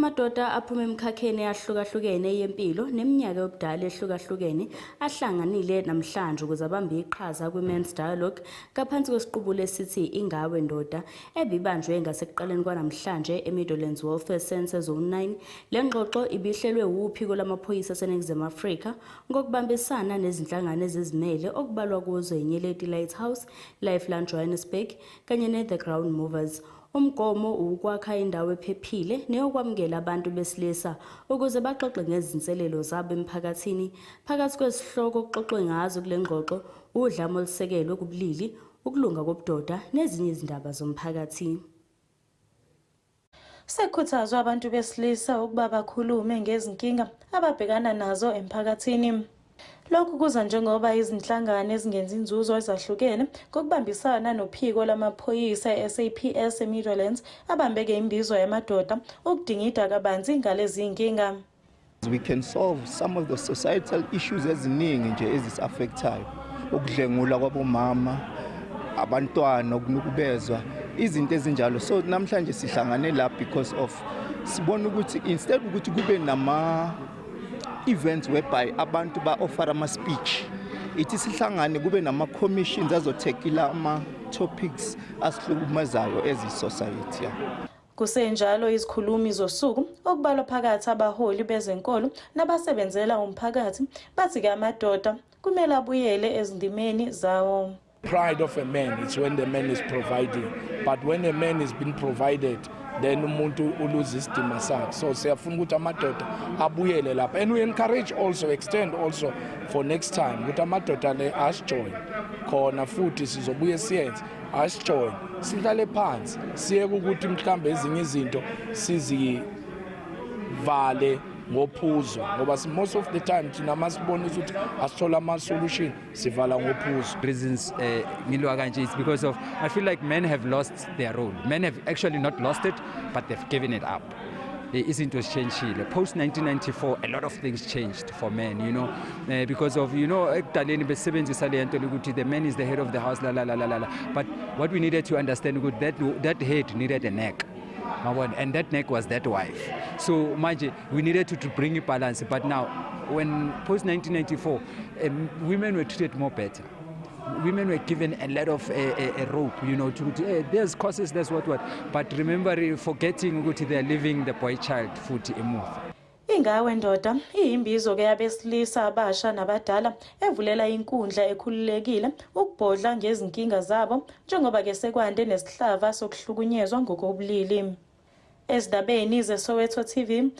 Amadoda aphuma emikhakheni eyahlukahlukene yempilo neminyaka yobudala ehlukahlukene ahlanganile namhlanje ukuze abambe iqhaza kwi-Men's Dialogue ngaphansi kwesiqubulo esithi Ingawe Ndoda, ebibanjwe ngasekuqaleni kwanamhlanje eMeadowlands Welfare Centre, Zone 9. Le ngxoxo ibihlelwe wuphiko lwamaphoyisa aseNingizimu Afrika ngokubambisana nezinhlangano ezizimele okubalwa kuzo iNyeleti Lighthouse, Lifeline Johannesburg kanye ne-The Ground Movers. Umgomo uwukwakha indawo ephephile neyokwamukela abantu besilisa ukuze baxoxe ngezinselelo zabo emphakathini. Phakathi kwezihloko okuxoxwe ngazo kule ngxoxo udlame olusekelwe kubulili, ukulunga kobudoda nezinye izindaba zomphakathi. Sekukhuthazwa abantu besilisa ukuba bakhulume ngezinkinga ababhekana nazo emphakathini. Lokhu kuza njengoba izinhlangano ezingenzi inzuzo ezahlukene ngokubambisana nophiko lamaphoyisa e-SAPS eMeadowlands abambeke imbizo yamadoda ukudingida kabanzi ngalezi nkinga. We can solve some of the societal issues eziningi nje ezisi-affectayo, ukudlengula kwabomama, abantwana, ukunukubezwa, izinto ezinjalo. So namhlanje sihlangane la because of sibona ukuthi instead ukuthi kube nama events whereby abantu ba-offer ama-speech, ithi sihlangane kube nama-commissions azothekila ama-topics asihlukumezayo as i-society, yeah. Kusenjalo, izikhulumi zosuku okubalwa phakathi abaholi bezenkolo nabasebenzela umphakathi bathi-ke amadoda kumele abuyele ezindimeni zawo. Pride of a man is when the man is providing, but when a man is being provided, then umuntu uluze isidima sakhe. So siyafuna ukuthi amadoda abuyele lapha, and we encourage also, extend also for next time ukuthi amadoda le asijoin khona futhi sizobuye siyenze, asijoin, sihlale phansi, siyeke ukuthi mhlambe ezinye izinto sizivale ngophuzo, ngoba most of the time thina masibona ukuthi asithola ama-solution, sivala ngophuzo. Reasons ngilwa kanje is because of I feel like men have lost their role. Men have actually not lost it, but they've given it up. Izinto zitshentshile post 1994. A lot of things changed for men because of ekudaleni besebenzisa le nto lokuthi the man is the head of the house, la la la la la la. But what we needed to understand ukuthi that head needed a neck, yabona, and that neck was that wife. So manje we needed to bring a balance. But now when post 1994, women were treated more better. Women were given a lot of a rope to there's causes, there's what what, but remember, forgetting ukuthi they're leaving the boy child futhi emuva. Ingawe Ndoda iyimbizo-ke yabesilisa abasha nabadala evulela inkundla ekhululekile ukubhodla ngezinkinga zabo njengoba-ke sekwande nesihlava sokuhlukunyezwa ngokobulili. Ezindabeni zeSoweto TV.